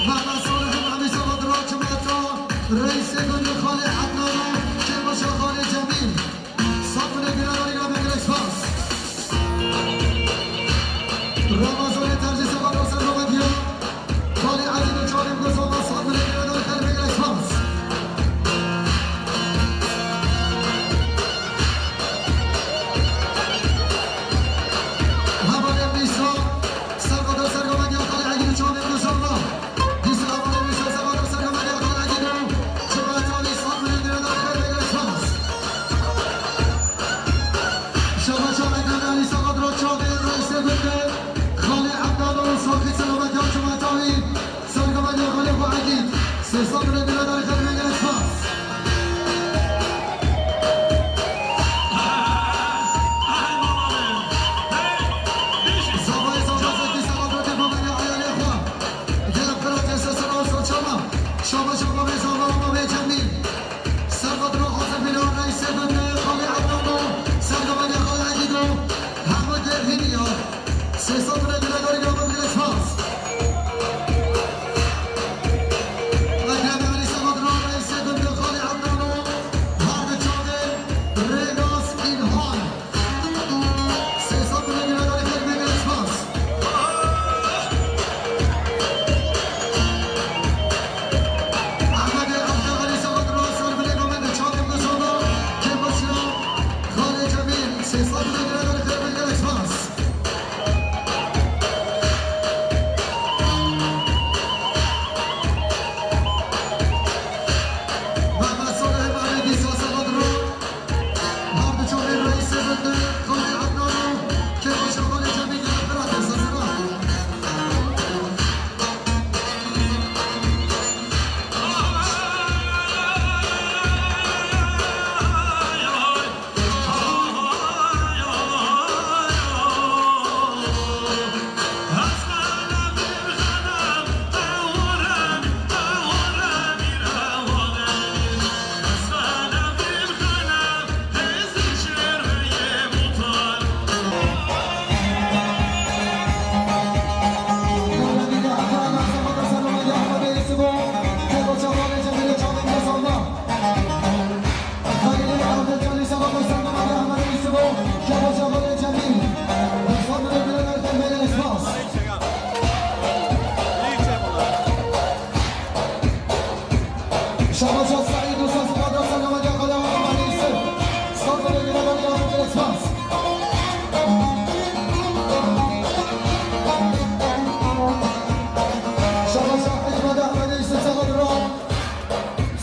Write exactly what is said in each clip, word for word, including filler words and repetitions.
Mehmet Salih Emre Çavadar, Çimento, Reîsê Gundê Xalê Ednan û Kêbaşa Xalê Cemîl. Sed milê gire darî gire, gelek spas. Ramazanê Terzî Sebat Hasan Romediya, Xalê Edî û Çalîm Gozova, sed milê gire darî, gelek spas. Hevalê Mîsa, Sergoda Sergoda Gel Xalê Edî û Çalîm Gozova. Dîsa hevalê Mîsa Sebat Hasan Romediya, Xalê Edî û Çibatawî, sed milê gire darî, gelek spas. Şabaşa Ekrem Elî Sebat Roçavê, Reîsê Gundê Xalê Ednan û Soxî Selametiya Çibatawî. Sergoda Gel Xalê Xo Edî. Sê sed milê gire darî, gelek spas. Zavayê Zava Zekî Sebat Roçê Xo Edî, ayalê xo. Gelek qiratiye sesera û serçama. Şabaşa Bavê Zava û Bavê Cemîl. Serqadro Azerbaycan Reîsê Gundê Xalê Ednan û Serqamedê Xalê Edî do hemû derhînî ya. Sê sed milê gire darî, gelek spas. Ekrem Elî Serqadro Reîsê Gundê Xalê Ednan û Harbi Çavê Rênas Îlhan. Sê sed milê gire darî, gelek spas. Ehmedê Abdulxelî Sebat Rosan milê Romedê Çalîm Gozova, Kêbaşa Xalê Cemîl. Sê sed milê gire darî, gelek spas. Mehmet Salih Mehmedî Sebat Ro. Her du çavên Reîsê Gundê Xalê Ednan û Kêbaşa Xalê Cemîl ya Firatê sesera.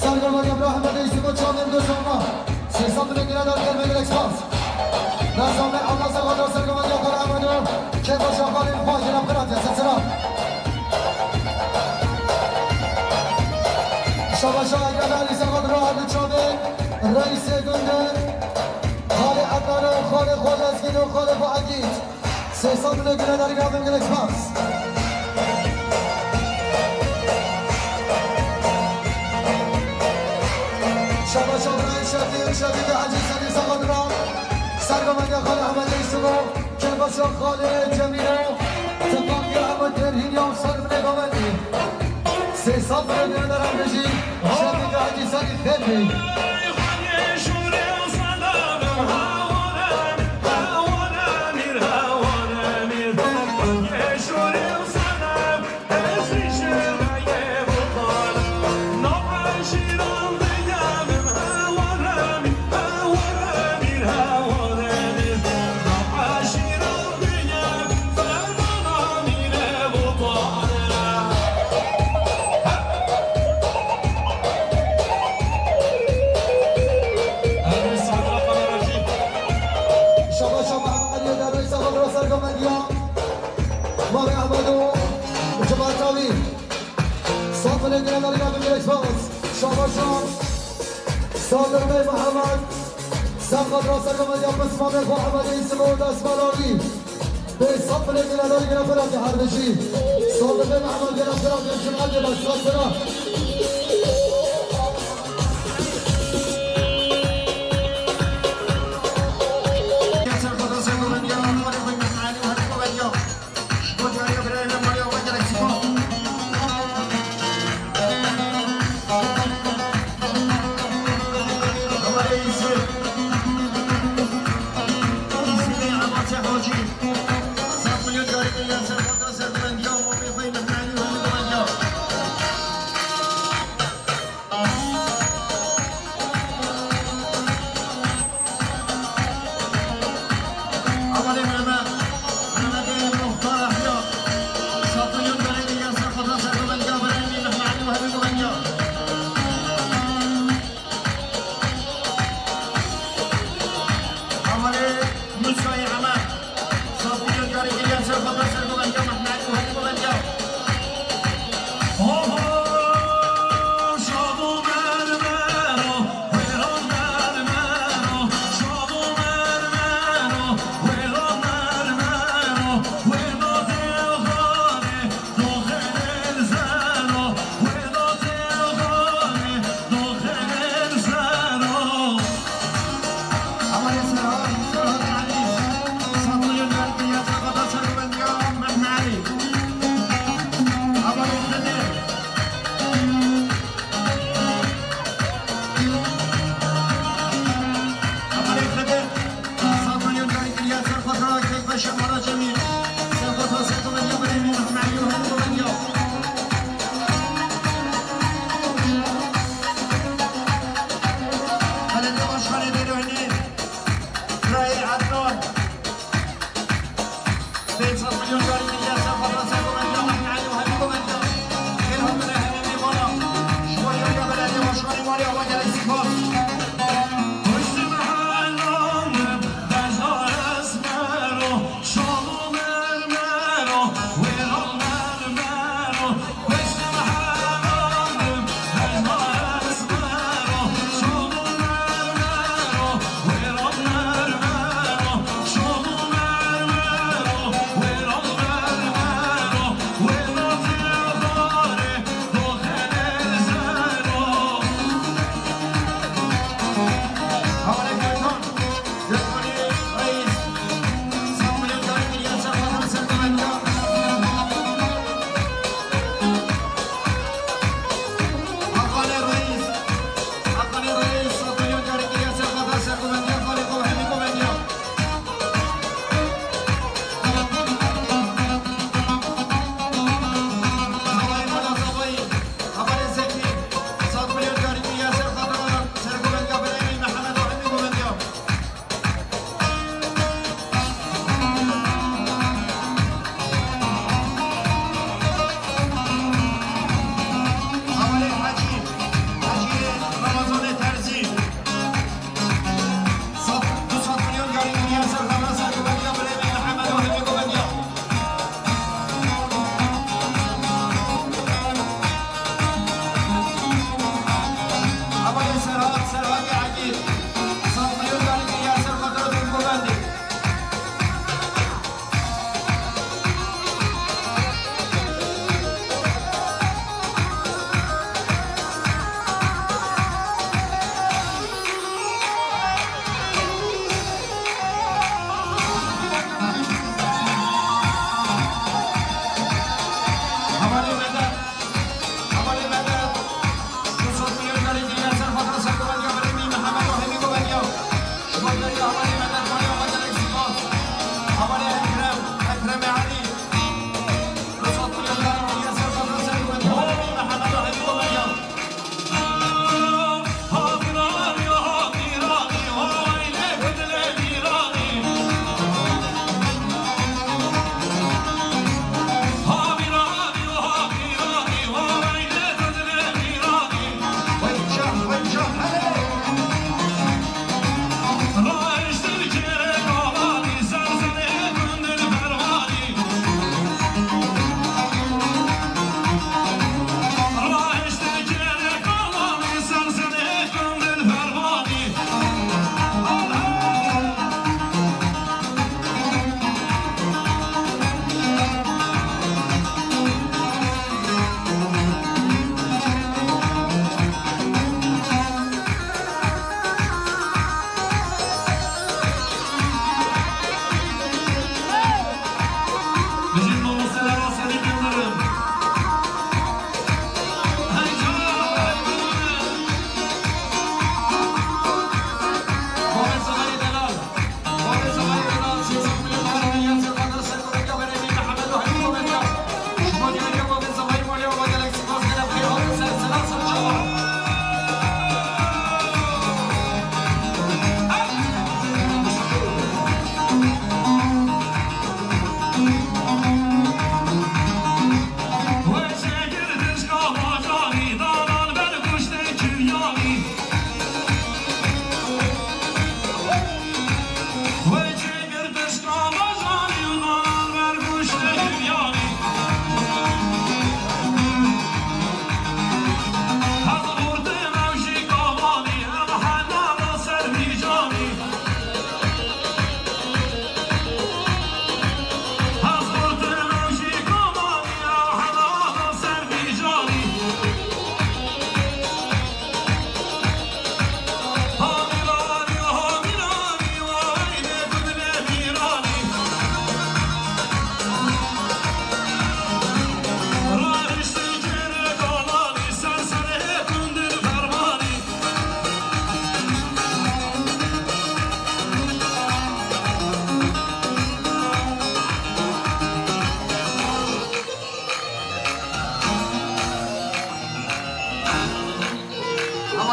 Sergometiya Brahim Bey Simo Çamir Gosoma. Sê sed milê gire darî, gelek spas. Nazame Abbas Abbas Sergometiya Kara Amado. Kêbaşa Xalê Xo Edî, gelek spas. Şabaşa Ekrem Elî Sebat Rohan Çavê. Reîsê Gundê Xalê Ednan û Xalê Xo Lezgîn û Xalê Xo Edî. Sê sed milê gire darî, gelek spas. Şabaşa Birayê Şefî, Şefî Hecî Sedî Sebat Ro. Sergometiya Xalê Ehmedê Îsimo. Kêbaşa Xalê Cemîlo. Tifaqiya hemû derhîn ya û ser milê Romedî. Sê sed milê gire darî, bêjî. Şefî Hecî Sedî xêr bî. Safilê Grenadî Nabi Direk Spas. Şabaşan. Sadir Bey Mehmet. Sen kadra sergamediya pismanê xwe Ehmedê Îsimo dest bela wî. Bê safilê Grenadî Grenadî her bijî. Sadir Bey Mehmet Grenadî Grenadî Grenadî Grenadî Grenadî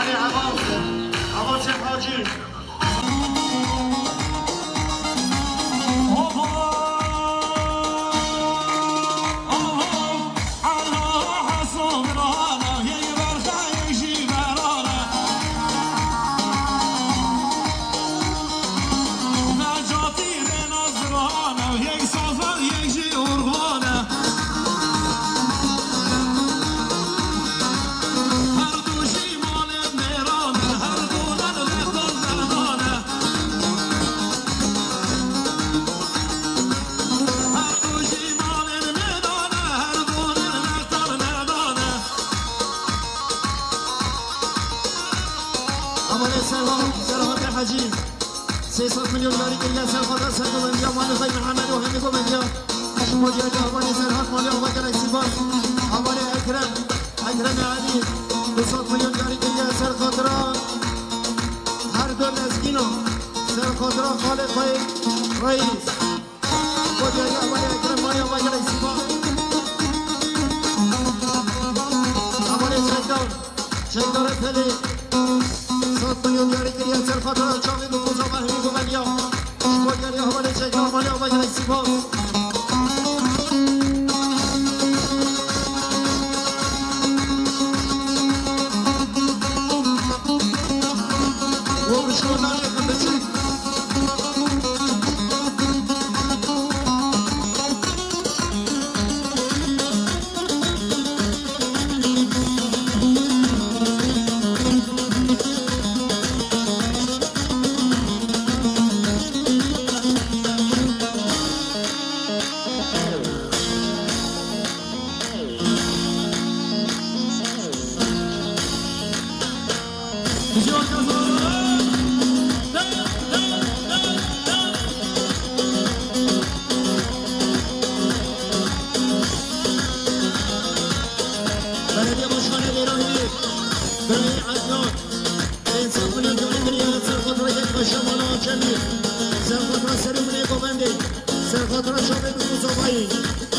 Heval, Heval Şêx Hacî. Hevalê Serhat, Serhatê Hecî. Sê sed milyon yarî kiriye ser xatir sergovendiya malê xwe Mihemed û Hemî govendiya. Ji bo diyariya hevalê Serhat, malê ava gelek spas. Hevalê Ekrem, Ekrem Elî, du sed milyon yarî kiriye ser xatira her du lezgîna, ser xatira xalê xwe Reîs. Bo diyariya hevalê Ekrem, malê ava gelek spas. Hevalê Çekdar. Çekdar Efeli, sed milyon yarî kiriye ser xatira çavê Nûrpûza Fehmî govendiya. Ji bo diyariya hevalê Çekdar, malê ava gelek spas. Wo bi şûndanê xwe biçûk. Belediye Başkanı Leyla Hidî, Birayê Ednan, pênc sed milyon yarî kiriye ser xatirê kek Xweşemala Cemîl, ser xatira Serê Minê Govendê, ser xatira çavê Nûrpûza Fehmî,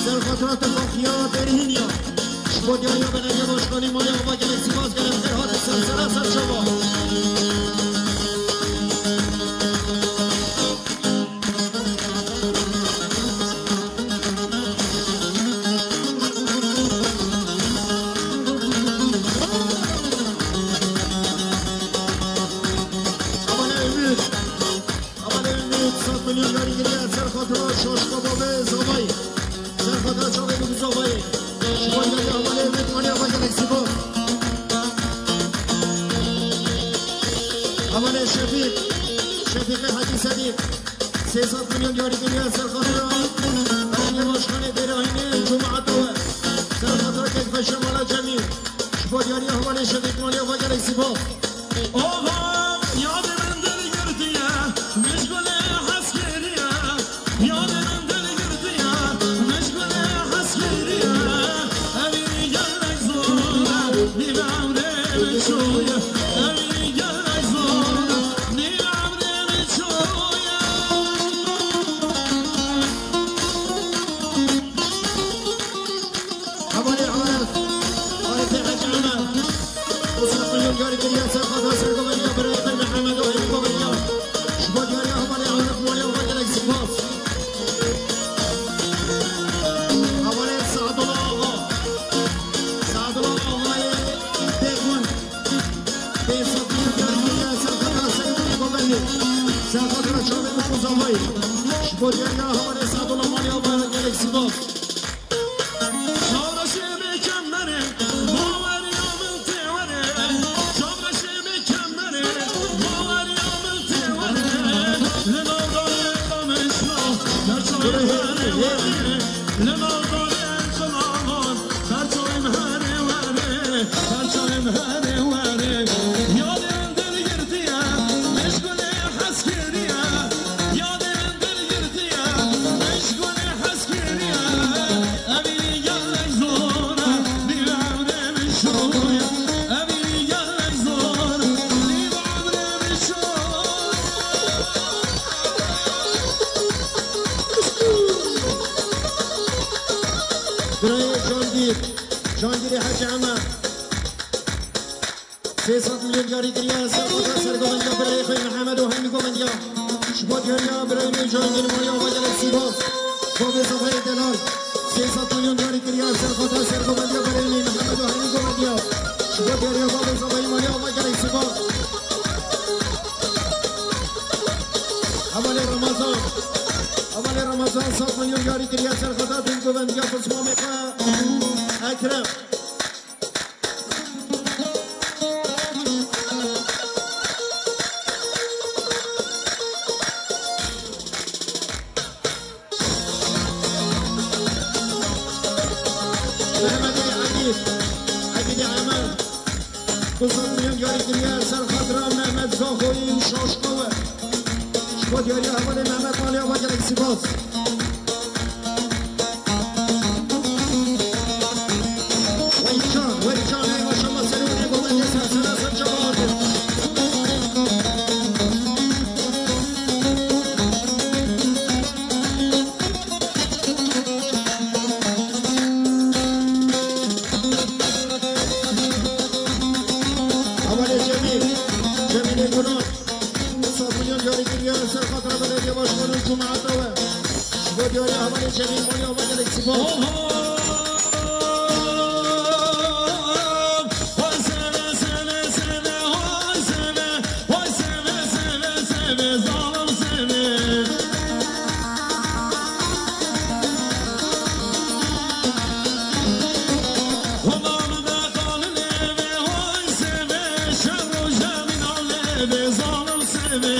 ser xatira Tefaxiya Derhîniya. Ji bo diyariya belediye başkanî malê ava gelek spas, gelek xêr hate ser sera ser çava. Hevalê Ümit, hevalê Ümit, sed milyon yarî kiriye ser xatira Şaşka Babê Zavayî. Ser xatira çavê Nûrpûza Fehmî. Ji bo diyariya hevalê Ümit, malê ava gelek spas. Hevalê Şefîq, Şefîqê Hecî Sedîq. Sê sed milyon yarî kiriye ser xatira belediye başkanê Derhînê Cumata we. Ser xatira kek Xweşemala Cemîl. Ji bo diyariya hevalê Şefîq, malê ava gelek spas. Oha, yadê min dil girtiye, mijgulê heskeriye. Yadê min dil girtiye, mijgulê heskeriye. Evî gelek zor e, nîv emrê min çûye. Evî gelek zor e, nîv emrê min çûye. Hevalê Arif, Arifê Hecî Emer. Du sed milyon yarî kiriye ser xatira sergovendiya birayê xwe Mihemed û Hemî govendiya. Ji bo diyariya hevalê Arif, malê ava gelek spas. Hevalê Sadullah Axa. Sadullah Axayê Dêxun. Pênc sed milyon yarî kiriye ser xatira Serê Minê Govendê. Ser xatira çavê Nûrpûza Fehmî. Ji bo diyariya hevalê Sadullah, malê ava gelek spas. Çavreşê bê kemerê, baweriya min tê werê. Çavreşê bê kemerê, baweriya min tê werê. Li nav darê qamişlo, perçavê min herê werê. Li nav darê qilavan, perçavê min herê werê. Perçavê min herê werê. Yadê min dil girtiye, meşgulê hez kiriye. Yadê min dil girtiye, meşgulê hez kiriye. Evî gelek zor e, nîv emrê min şûye. Evî gelek zor e, nîv emrê min şûye. Birayê Cangîr, Cangîrê Hecî Emer. Pênc sed milyon diyarî kiriye, ser xatir sergovendiya birayê xwe Mihemed û Hemî Govendiya. Ji bo diyariya birayê min Cahîngîr Maliya ve gelek spas. Bavê Zafayê Delal. Sê sed milyon diyarî kiriye, ser xatir sergovendiya birayê min Mihemed û Hemî Govendiya. Ji bo diyariya bavê Zafayê Maliya ve gelek spas. Hevalê Ramazan. Hevalê Ramazan sed milyon diyarî kiriye, ser xatir govendiya pismamê xwe Ekrem. Mehmetê Egîd, Egîdê Emer, du sed milyon diyarî kiriye, ser xatira Mehmet Zaxoyî û Şaşko we. Ji bo diyariya hevalê Mehmet Maliya ve gelek spas. Weycan, Weycan, ey maşallah, serê wê gotin, ser, ser, ser, çaba hatin. Hevalê Cemîl, Cemîlê Guran. Sed milyon diyarî kiriye, ser xatira belediye başkanı Cumhuriyet we. Ji bo diyariya hevalê Cemîl Maliya ve gelek spas. Oho! Vay seve, seve, seve, vay seve, vay seve, seve, seve, zalim seve. Xudan da qalin eve, vay seve, şer roja min aleve, zalim seve.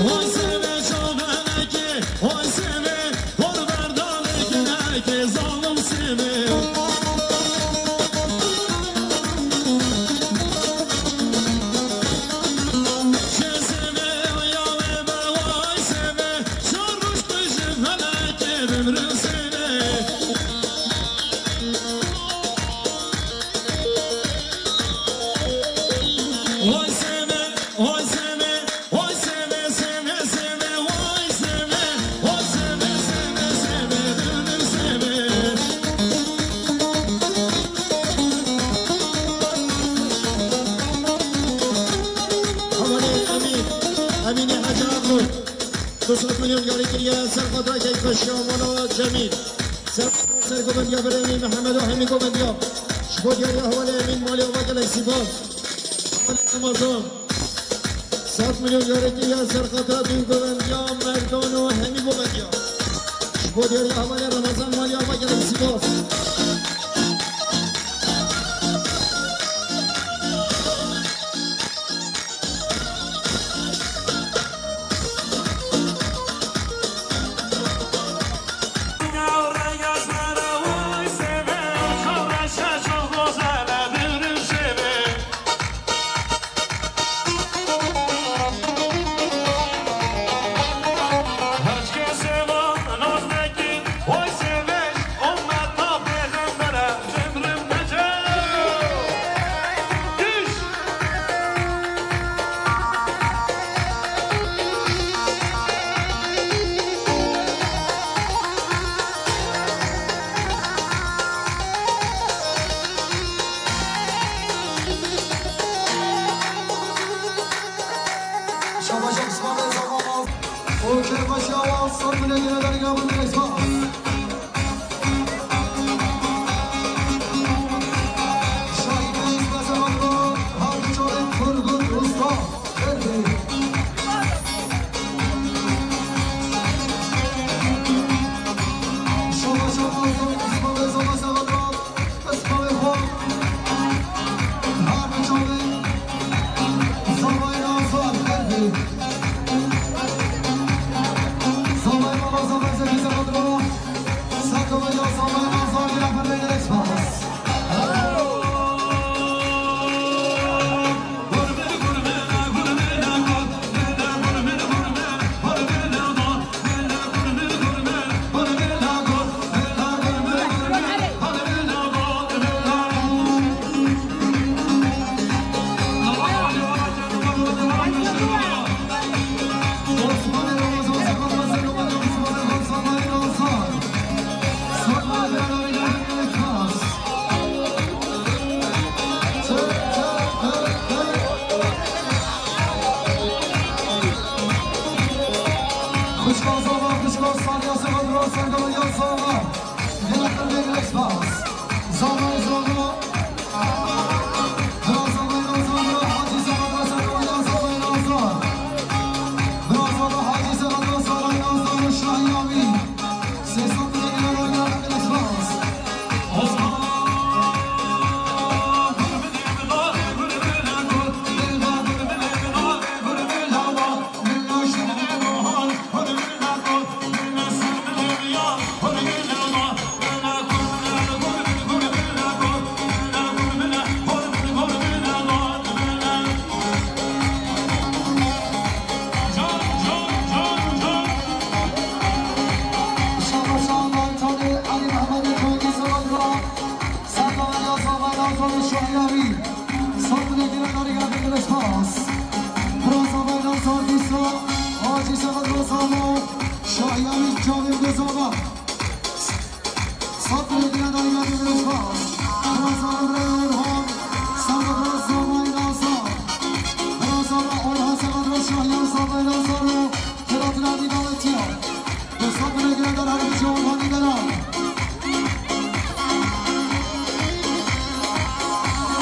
Vay seve çavelekê, vay seve, hor berdanê ginekê, zalim seve. Çe seve ya ve be, vay seve, şarmış tu ji felekê, bimrim seve. Vay seve, vay seve, vay seve, seve, seve, vay seve, vay seve, seve, seve, dönüm seve. Hevalê Emîn, Emînê Hecî Aglu. Du sed milyon diyarî kiriye, ser xatira Keyfeşiya Mala Cemîl. Ser, sergovendiya birayê min Mihemed û Hemî Govendiya. Ji bo diyariya hevalê Emîn Maliya ve gelek spas. Hevalê Ramazan. Sed milyon diyarî kiriye, ser xatira dû govendiya Merdan û Hemî Govendiya. Ji bo diyariya hevalê Ramazan Maliya ve gelek spas. Şabaşa Osmanlı zaman al. O kerbaşa al. Son bile gene dergâ bu direkt var. Zava, Xişko, Salya, Zava, Zava, Zava, Zava. Yarattı bir respas. Zava, Zava. Bira Zava, Zava, Zava, Hacı Zava, Zava, Zava, Zava. Bira Zava, Hacı Zava, Zava, Zava, Zava, Şahin abi. Ses altına gelen oynayan bir respas. Osman. Sağ olun, gelen araya bir kılıç pas. Bronza bayrağı sağ dişo. Hacı Sefer Rozano. Şahyami Kamil Gözova. Satın edilen araya bir kılıç pas. Bronza bayrağı Orhan. Sağ Bronza bayrağı sağ. Bronza Orhan Sefer Şahyami sağ bayrağı sağ. Kıratına bir davet ya. Dostlar, buraya gelen her bir şey olmadı gelen.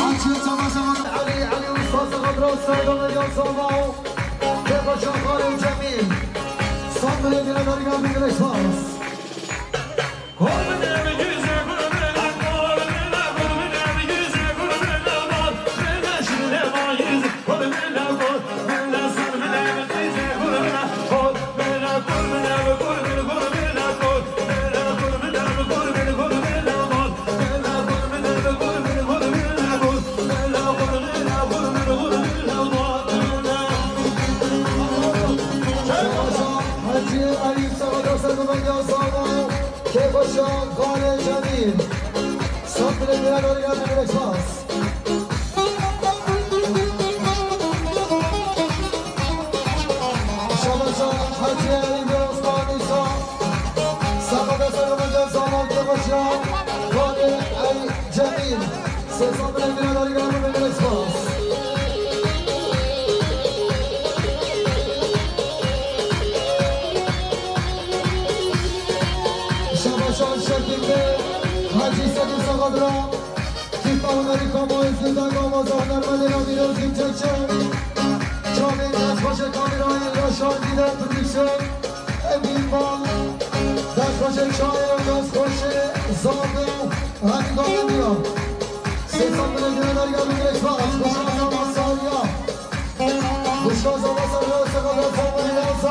Açın çamaşır. Ali, Ali Usta, Sakat Rasta, Sakat Rasta, Sakat Rasta, Sakat Rasta, Cemil. Son buraya gelen her bir güneş var. Hacı Eyüp Sağda Sarıma Yazama, Kekoşa Kale Cemil. Sandre Diyanar Yardım Esas. Şabaşa Hacı Ali ve Osman İsa. Sakata sarılınca zaman yavaşça. Hadi El Cemil. Ses altına giren Ali Garba ve Esas. Şabaşa şekilde Hacı Selim Sakat'la. Çift Amerika Boğazı'nda Ramazan Ermeni Nadir Özgün Çeçen. Kamil Taşbaşı Kamil Ayın Yaşar Gider Türkçe. Emin Bal. Taşbaşı Çayır Gözkoşu Zadı. Hadi kalın diyor. Ses altına girenler geldi. Geçme. Aç. Boşuna zaman sarıyor. Boşuna zaman sarıyor. Sakatlar sağlığı lazım.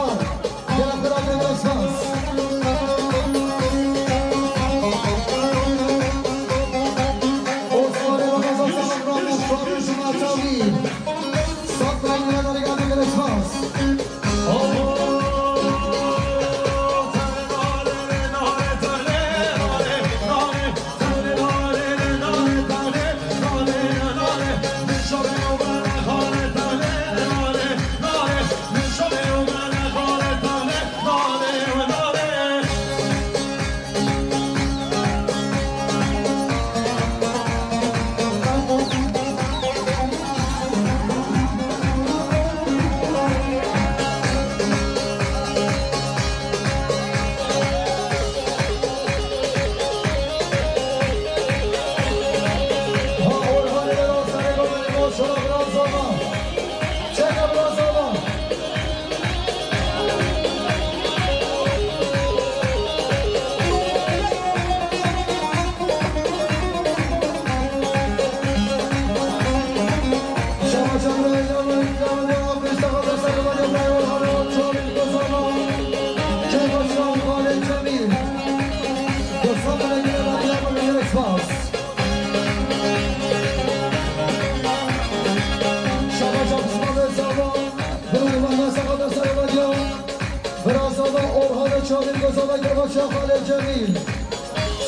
Brazada Orhan Çavir, Gazada Gavaşa Halil Cemil.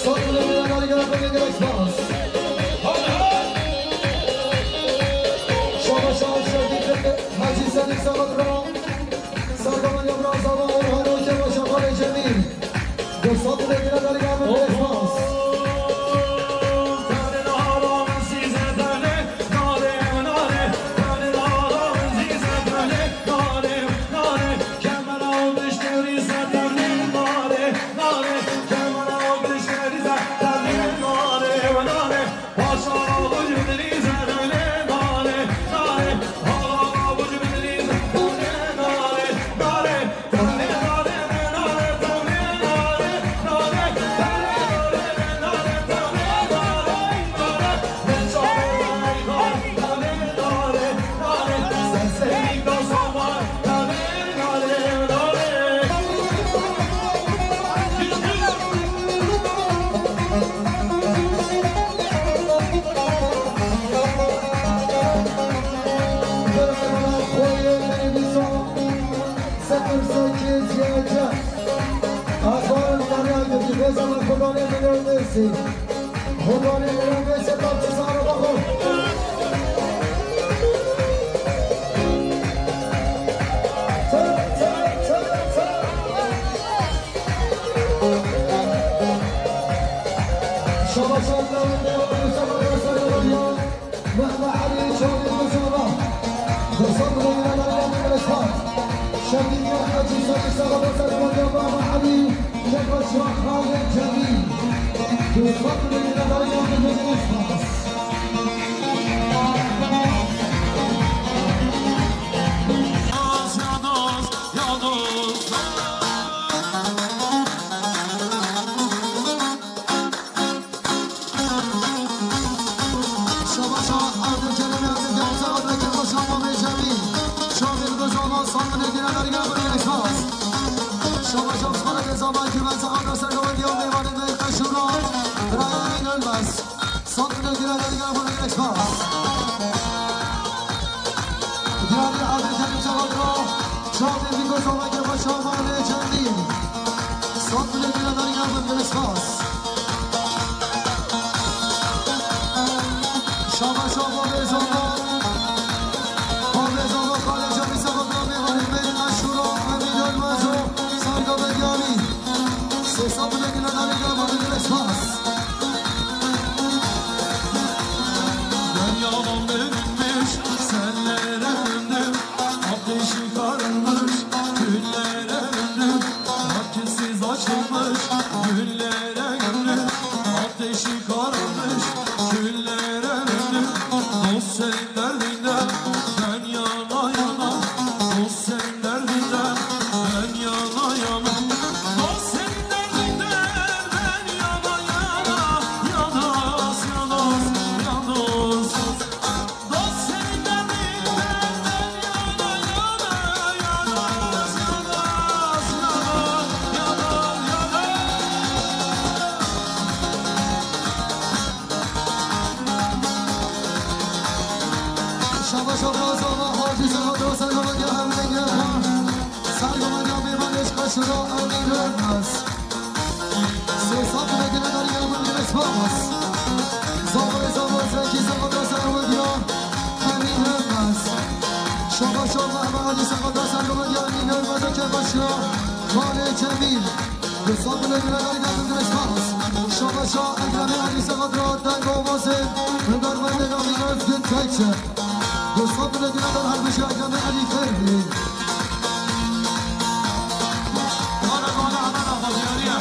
Satın edilen Aligar ve Gerek Bas. Şabaşa Şevki Hacı Selim Sagatro. Sargamanya Brazada Orhan Hoca ve Şafale Cemil. Fırsatı da yine Derya ve Esmas. Sıfır sekiz Y C. Azarın Derya Gülü, Bezan'ın Kudan'ı Münir Nesi. Kudan'ı Münir Nesi, tatlı sarı bakın. Tı, tı, tı, tı. Şabaşakların devamı sabah gösteriyor. Mehmet Ali Çavdar Kuzova. Kuzova ile Mehmet Ali Kuzova. Şevket Hacı Sarı Sarı Sarı Sarı Mehmet Ali. Kuzova Halil Cemil. Kuzova ile Mehmet Ali Kuzova. Sağ olun, Adil Kerim Çavaklı. Şahin Biko Savaş Yavaş Şaban ve Cemil. Sağ olun, Adil Kerim Çavaklı. Şaban Şaban ve Zonda. Ve Zonda Kale Cemil Savaş Yavaş Mehmet Aşura. Emin Ölmez o. Sarda Bedyani. Sesabile güne dali gel bana güne spas. Dünyadan bölünmüş, sellere döndüm. Ateşi kararmış, güllere döndüm. Vakitsiz açılmış, güllere döndüm. Ateşi kararmış, güllere döndüm. Dost senin derdinden, ben yana yana. Dost senin derdinden, ben yana yana. Dost senin derdinden, ben yana yana. Yana, yana, yana. Dost senin derdinden, ben yana yana. Yana, yana, yana, yana, yana. Şaba şaba zava hacı zava dostlar yolu ya hem de ya. Sargı var ya bir barış kaşıra emin ölmez. Sesap ve güne dar ya bu güne spas. Zava zava zeki zava dostlar yolu ya emin ölmez. Şaba şaba hacı zava dostlar yolu ya emin ölmez. Eke başla. Vale Cemil. Hesabına göre ver geldim direkt pas. Şabaşa Ekrem'e Ali Sakat Rahat'tan kovası. Önder Mende Gazi Özgün Tekçe. Hesabına göre ver her bir şey Ekrem'e Ali Ferdi. Bana bana hemen al, hadi yarıya.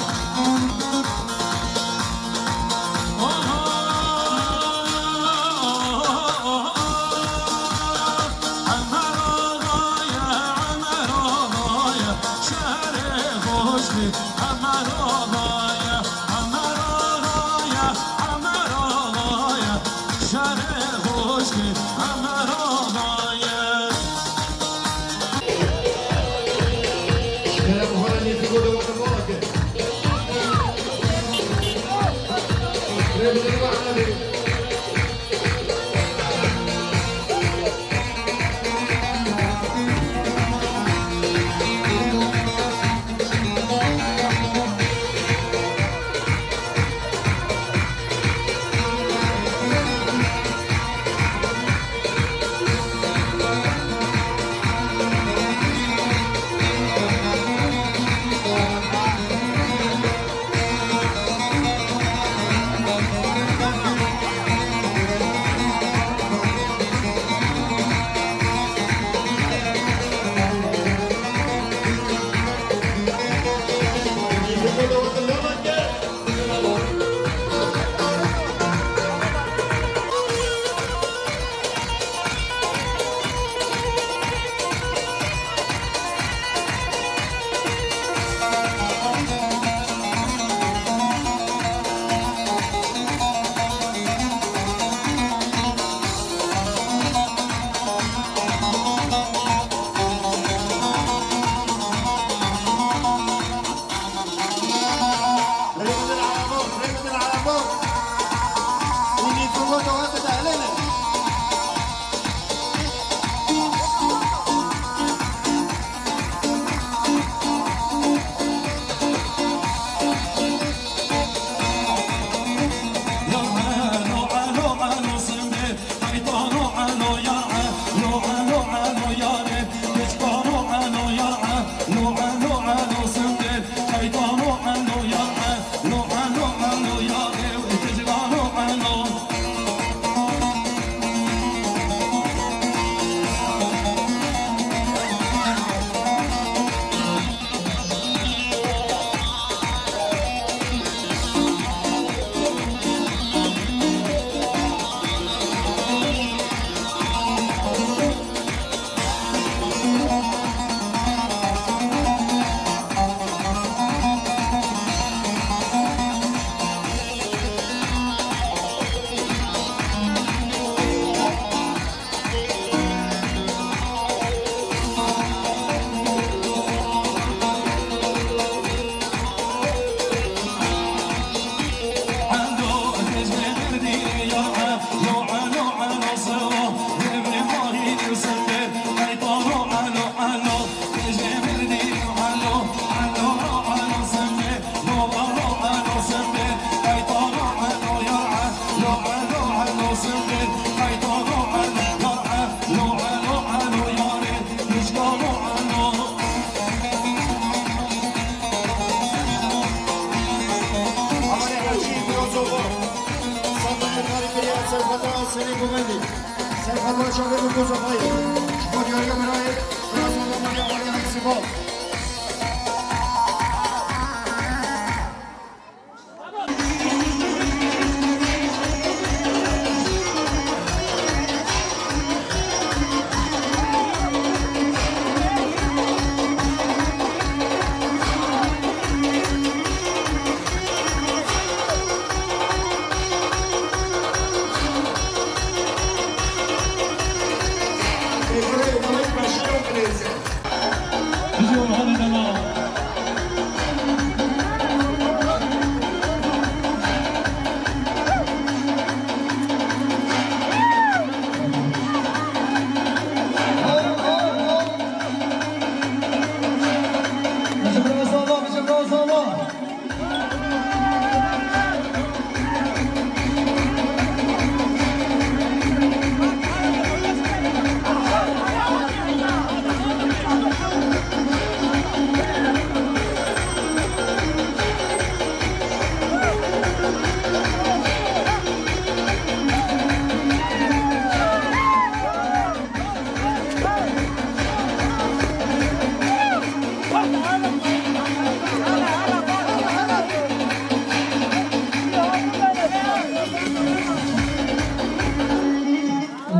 Serê Govendî. Serxatwa çavê Biko Zafayî. Ji bo diyariya birayê, Birazova Maria Maria Meksîko.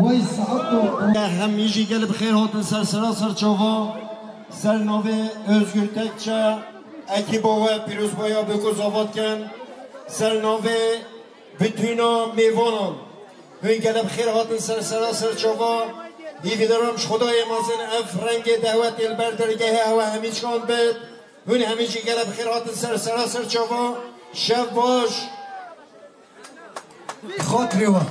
Wey saet. Hemî jî gelê bi xêr hatin ser sera ser çava. Ser navê Özgür Tekçe, ekîba we pîrozbaya Biko Zava dikin. Ser navê Bitûna mêvanan. Hûn gelê bi xêr hatin ser sera ser çava. Hîvîdaran ji Xwedayê mezin ev rengê dehwetê li ber dergehê ew hemî çand bit. Hûn hemî jî gelê bi xêr hatin ser sera ser çava. Şev baş. Xatirê we.